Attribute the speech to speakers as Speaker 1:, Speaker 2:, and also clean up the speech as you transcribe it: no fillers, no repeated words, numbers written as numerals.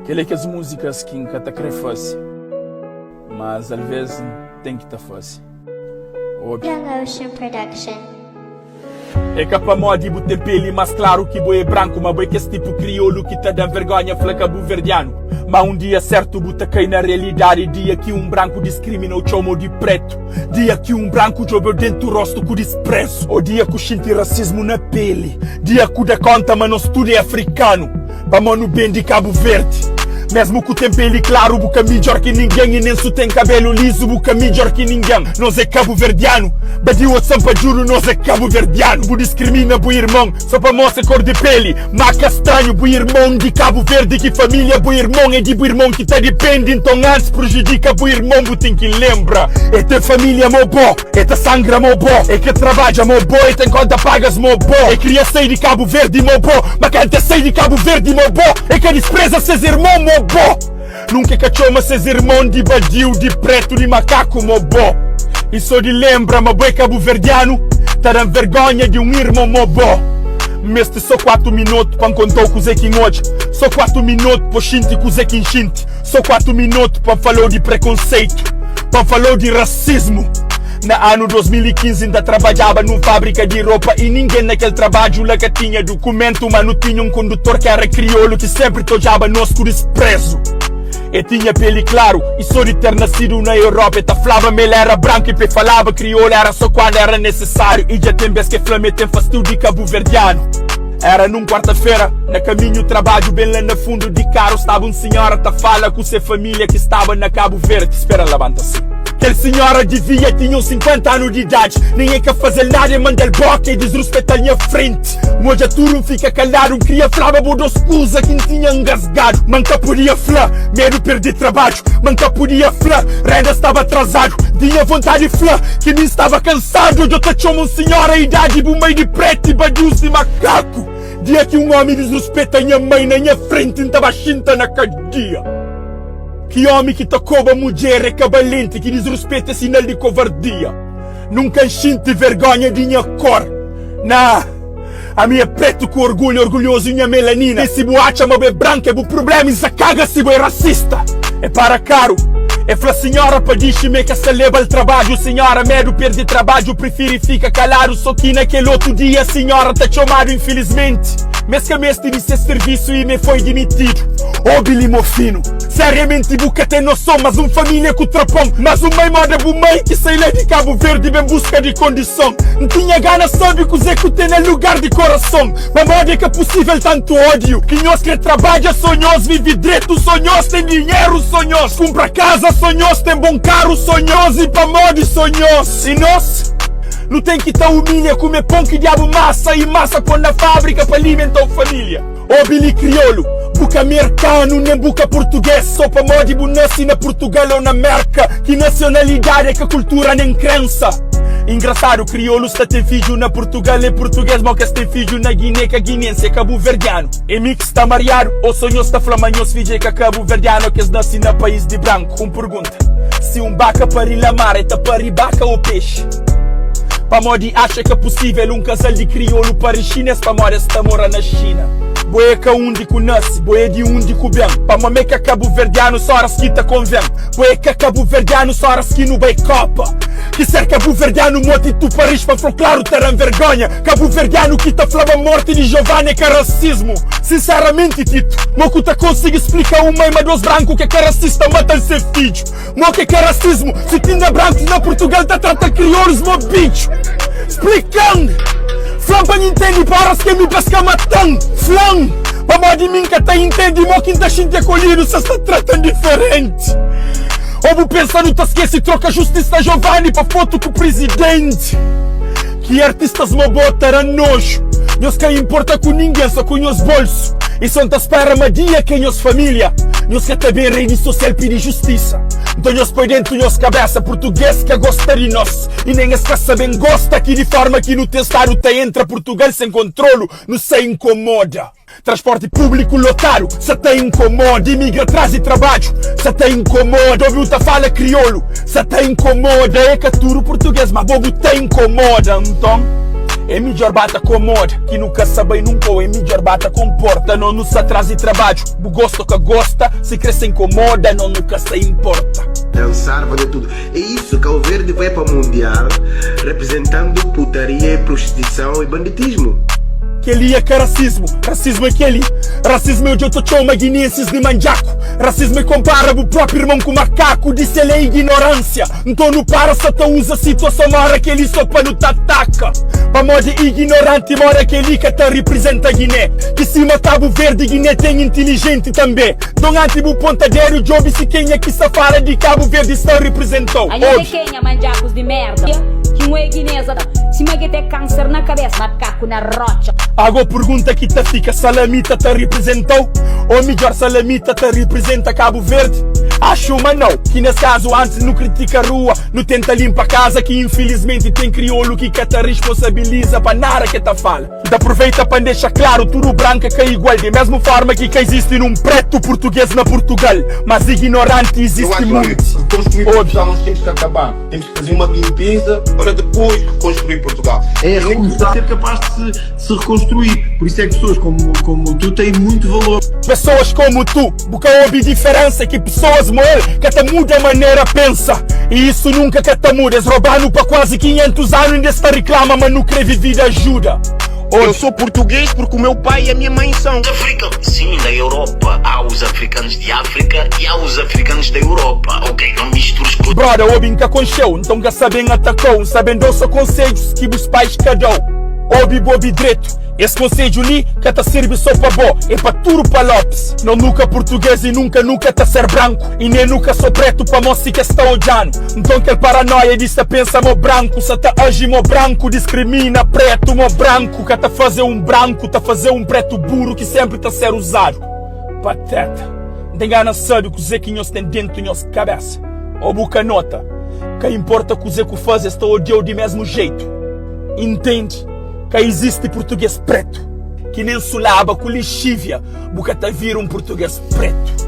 Speaker 1: Kel é kes múzikas ki N ka ta krê fase, mas alvês N ten ki ta fase. Obi.
Speaker 2: Young Ocean Production.
Speaker 1: É ka pamodi bu ten peli más klaru ki bo é branku, ma bo é kes tipu kriolu ki ta da-m vergonha fla kabuverdianu. Ma un dia sertu bu ta kai na realidadi, dia ki un branku diskrimina-u txoma-u di pretu, dia ki un branku djobe-u dentu rostu ku disprezu, ô dia ku xinti rasismu na peli, dia ku da konta ma nos tudu é afrikanu. Pamó nu ben di Kabu Verdi. Mesmu ku ten peli klaru bu ka midjor ki ningen I nen su ten kabelu lizu bu ka midjor ki ningen Nos é kabuverdianu, badiu ô sanpadjulu nos é kabuverdianu Bu diskrimina bu irmon so pamó se kor di peli Ma ka stranhu bu irmon di Kabu Verdi Ki familia bu irmon é di bu irmon ki ta dipendi Nton antis prujudika bu irmon bu ten ki lenbra E ten familia mo bo. E ta sangra mo bo, e ka trabadja mo bo, e ten konta pagas mo bo, e kria sai di Kabu Verdi mo bo, ma kantu e sai di Kabu Verdi mo bo, e ka dispreza ses irmon mo bo, nunka e ka txoma ses irmon di badiu, di pretu, di makaku mo bo. I so di lenbra ma bo e kabuverdianu ta da-m vergonha di un irmon mo bo. N meste so 4 minotu pa N konta-u kuzê ki N odja, so 4 minotu pa-u xinti kuzê ki N xinti. So 4 minotu pa N fala-u di prekonseitu, pa N fala-u di rasismu. Na anu 2015 N ta trabadjaba nun fábrika di ropa i ningen na kel trabadju la ka tinha dukumentu. Ma nu tinha un kondutor ki éra kriolu ki sénpri ta odjaba nos ku disprezu. E tinha peli klaru i so di ter nasidu na Europa e ta flaba ma el éra branku i pa e falaba kriolu éra so kuandu éra nesesáriu. I dja ten bes ki e fla ma e ten fastiu di kabuverdianu. Era nun kuarta-fera, na kaminhu trabadju, ben la na fundu di karu staba un sinhora ta fala ku se familia ki staba na Kabu Verdi. Spera labanta si. Kel sinhora divia tinha uns 50 anu di idadi. Nen e ka faze-l nada, e manda-l boka e disruspeta-l nha frenti. N odja tudu, N fika kaladu, N kria flaba bo dos kuza ki N tinha ngasgadu, ma N ka podia fla, medu perdi trabadju, ma N ka podia fla, renda staba atrazadu. N tinha vontadi fla ki mi N staba kansadu. Odja ta txoma un sinhora idadi bu mai di pretu i badius di makaku. Dia ki un omi disruspeta nha mai na nha frenti, N ta ba xinta na kadia. Ki omi ki ta koba mudjer é ka balenti, ki disruspeta é sinal di kovardia. Nunka N xinti vergonha di nha kor. Na, ami é pretu ku orgulhu, orgulhozu nha melanina. I si bu atxa ma bu é branku é bu prublema, i sa kaga si bu é rasista. É para karu, é fla sinhora pa dixi ma é ka sta leba-l trabadju. Sinhora medu perdi trabadju, prifiri fika kaladu. So ki na kel otu dia sinhora ta txomadu infilismenti. Ma es ka meste di se sirvisu i ma e foi dimitidu. Obi li mofinu. Seriamenti bu ka ten noson Mas un familia ku trapon Mas un mai moda bu mai Ki sai la di Kabu Verdi Ben buska di kondison N tinha gana sabi kuze ku ten na lugar di korason Pamodi é ka pusivel tantu odiu Ki nhos kre trabadja so nhos vivi dretu So nhos ten dinheru so nhos Kunpra kaza so nhos ten bon karu so nhos I pamodi so nhos I nos Nu ten ki ta umilha Kume pon ki diabu masa I masa pon na fabrika pa alimenta un familia. Obi li kriolu, bu ka merkanu nen bu ka purtuges So pamodi bu nasi na Purtugal ou na Merka Ki nasionalidadi é ka kultura nen krensa Engrasadu, kriolus ta ten fidju na Purtugal é purtuges Mo kes ten fidju na Guiné ka guinense é kabuverdianu É mi ki sta mariadu ou so nhos ta fla ma nhos fidju é ka kabuverdianu ou kes nasi na pais di branku Un pergunta, si un baka pari la mar é ta pari baka ou pexi? Pamodi atxa ka pusivel un kazal di kriolu pari xines pamodi es ta mora na Xina. Bo é ka undi ku nasi, bo é di undi ku ben. Pamo me ka kabuverdianu so oras ki ta konven. Bo é ka kabuverdianu so oras ki nu bai kopa. Ki ser kabuverdianu moti tu Paris pa flo klaru ta dan vergonha. Kabuverdianu ki ta fla ma morti di Giovanni é ka rasismu. Sinseramenti Tito, mo ku ta konsigi splika un mai ma dos branku ke ka rasista mata-l se fidju. Mo ke ka rasismu si tinha brancos na Portugal ta trata crioulos mo bitxu? Splikan! Flan pa N intendi pa oras ke mi pa es ka matan. Flan! Pamodi mi N ka ta intendi mo ki N ta xinti akolhidu si es ta tratan diferenti. Ou bu pensa nu ta skesi troka justisa Giovanni pa fotu ku presidenti? Ki artistas mo bo ta da noju. Nhos ka inporta ku ningen so ku nhos bolsu. I so N ta spera ma dia ke nhos familia nhos ka ta ben redi sosial pidi justisa. Nton nhos poi dentu nhos kabesa purtuges ka gosta di nos i nen es ka saben gosta ki di forma ki nu ten stadu ta entra Purtugal sen kontrolu nu sa inkomoda. Transporti públiku lotadu sa ta inkomoda Imigra trazi trabadju sa ta inkomoda Obi-u ta fala kriolu sa ta inkomoda É ka tudu purtugês ma bo bu ta inkomoda Nton. É midjor ba ta komoda ki nu ka sa bai nunka ou é midjor ba ta konporta No nu sa tras di trabadju bu gosta ou ka gosta Si kre sa inkomoda no nu ka sa inporta.
Speaker 2: Dançar, fazer tudo. É isso, Cabo Verde vai pa mundial representando putaria e prostituição e banditismo.
Speaker 1: Kel-li é ka rasismu, rasismu é kel-li. Rasismu é odja ta txoma guineensis di mandjaku. Rasismu é konpara bu propi irmon ku makaku. Di sel é ignoránsia. Nton nu para sa ta uza situason mora kel-li so pa nu ta ataka. Pamodi ignoranti mora kel-li ka ta riprizenta Guiné. Ki sima Kabu Verdi, Guiné ten intilijenti tanbe. Nton anti bu ponta dedu djobi si kenha ki sta fala di Kabu Verdi sta riprizentau.
Speaker 3: Anhos é
Speaker 1: Obi.
Speaker 3: kenha mandjakus di merda ki un é guinesa sima ke te kanser na kabesa makaku na rotxa.
Speaker 1: Ago pergunta ki ta fika, Salamita ta riprizentau? Ou midjor Salamita ta riprizenta Kabu Verdi? Axu ma nau, ki nes kazu antis nu kritika rua, nu tenta limpa kaza ki infilismenti ten kriolu ki ka ta risponsabiliza pa nada ke ta fala. N ta aproveita pa N dexa klaru, tudu branku é ka igual, di mesmu forma ki ka izisti nun pretu purtuges na Purtugal, mas ignoranti
Speaker 4: Eu
Speaker 1: izisti
Speaker 4: acho que
Speaker 1: munti.
Speaker 4: reconstruir
Speaker 1: Obi.
Speaker 4: Portugal nós temos que acabar. Temos que fazer uma limpeza para depois reconstruir Portugal.
Speaker 5: É recomeçar, ser capaz de se, de se reconstruir. Por isso é que pessoas como, como tu têm muito valor.
Speaker 1: Pessoas como tu, bu ka obi diferensa ki pessoas mo el ka ta muda manera pensa e isso nunca ka ta muda es robanu pa quase 500 anu inda es ta reclama ma nu kre vivi di ajuda
Speaker 4: Eu
Speaker 1: obi.
Speaker 4: sou português porque o meu pai e a minha mãe são.
Speaker 6: Africa, sim, da Europa. Há os africanos de África e há os africanos da Europa. Ok, não mistures coisas.
Speaker 1: Broda obi nka konxeu nton ka sa ben atakou nsa ben dou so konsedjus ki bus pais ka dou obi bo obi dretu Es konsedju li ka ta sirbi so pa bo, é pa tudu palopes. No nu ka purtuges i nunka nu ka ta ser branku i nen nu ka so pretu pamo si kes ta odja-nu. Nton kel paranoia di sta pensa mo branku sa ta aji mo branku, diskrimina pretu mo branku ka ta faze un branku, ta faze un pretu buru ki senpri ta ser uzadu. Pateta. N ten gana sabe kuze ki nhos ten dentu nhos kabesa. O bu ka nota? Ka inporta kuze ku faze es ta odia-u di mesmu jeitu. Intendi? Ka izisti purtuges pretu. Ki nen sulaba ku lixívia bu ka ta vira un purtuges pretu.